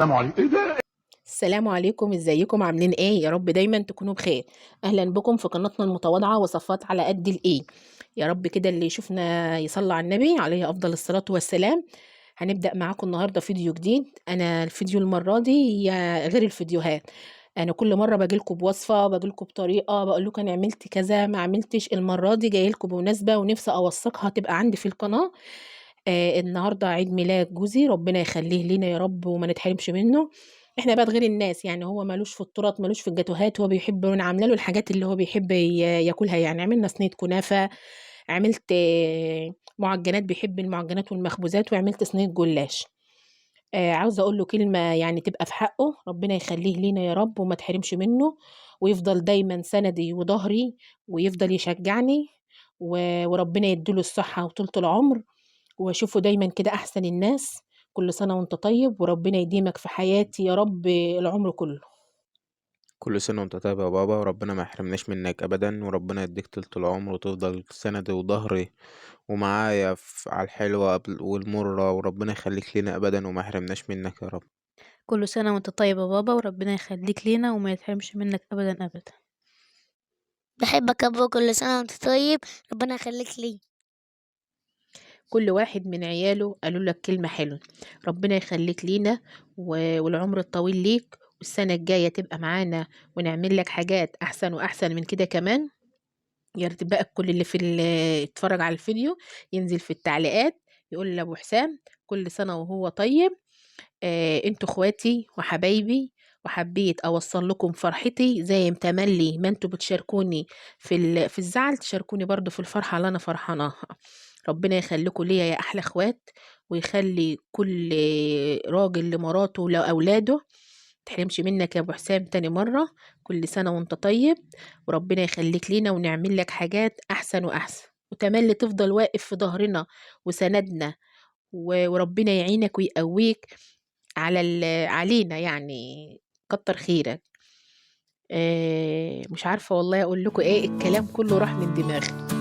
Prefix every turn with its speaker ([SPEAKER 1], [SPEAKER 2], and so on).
[SPEAKER 1] السلام عليكم. ايه ده؟
[SPEAKER 2] السلام عليكم، ازيكم؟ عاملين ايه؟ يا رب دايما تكونوا بخير. اهلا بكم في قناتنا المتواضعة وصفات على قد الايه. يا رب كده اللي يشوفنا يصلي على النبي عليه افضل الصلاة والسلام. هنبدا معاكم النهارده فيديو جديد. انا الفيديو المرة دي غير الفيديوهات. انا كل مرة باجي لكم بوصفه، باجي لكم بطريقة، بقول لكم انا عملت كذا ما عملتش. المرة دي جاي لكم بمناسبة ونفسي اوثقها تبقى عندي في القناة. النهارده عيد ميلاد جوزي، ربنا يخليه لينا يا رب وما نتحرمش منه. احنا بقى غير الناس، يعني هو مالوش في التورت، مالوش في الجاتوهات، هو بيحب، وانا عامله له الحاجات اللي هو بيحب ياكلها. يعني عملنا صينية كنافه، عملت معجنات، بيحب المعجنات والمخبوزات، وعملت صينية جلاش. عاوزه اقول له كلمة يعني تبقى في حقه، ربنا يخليه لينا يا رب وما تحرمش منه، ويفضل دايما سندي وظهري، ويفضل يشجعني، وربنا يديله الصحة وطولة العمر، واشوفه دايما كده احسن الناس. كل سنة وانت طيب، وربنا يديمك في حياتي يا رب العمر كله.
[SPEAKER 3] كل سنة وانت طيب يا بابا، وربنا ما يحرمناش منك أبدا، وربنا يديك طولة العمر وتفضل سندي وظهري ومعايا على الحلوة والمرة، وربنا يخليك لنا أبدا وما يحرمناش منك يا رب.
[SPEAKER 4] كل سنة وانت طيب يا بابا، وربنا يخليك لينا وما يتحرمش منك أبدا أبدا.
[SPEAKER 5] بحبك يا بابا، كل سنة وانت طيب، ربنا يخليك لي.
[SPEAKER 2] كل واحد من عياله قالوا لك كلمة حلوة، ربنا يخليك لينا والعمر الطويل ليك، والسنة الجاية تبقى معانا ونعمل لك حاجات أحسن وأحسن من كده كمان. يا ريت بقى كل اللي اتفرج على الفيديو ينزل في التعليقات يقول لأبو حسام كل سنة وهو طيب. انتوا اخواتي وحبايبي، وحبيت اوصل لكم فرحتي زي ما تملي ما انتوا بتشاركوني في الزعل، تشاركوني برضو في الفرحة اللي انا فرحاناها. ربنا يخليكم ليا يا احلى اخوات، ويخلي كل راجل لمراته ولاولاده. متحرمش منك يا ابو حسام تاني مرة. كل سنة وانت طيب، وربنا يخليك لينا ونعمل لك حاجات احسن واحسن، وتملي تفضل واقف في ظهرنا وسندنا، وربنا يعينك ويقويك علينا، يعني كتر خيرك. مش عارفة والله اقول لكم ايه، الكلام كله راح من دماغي.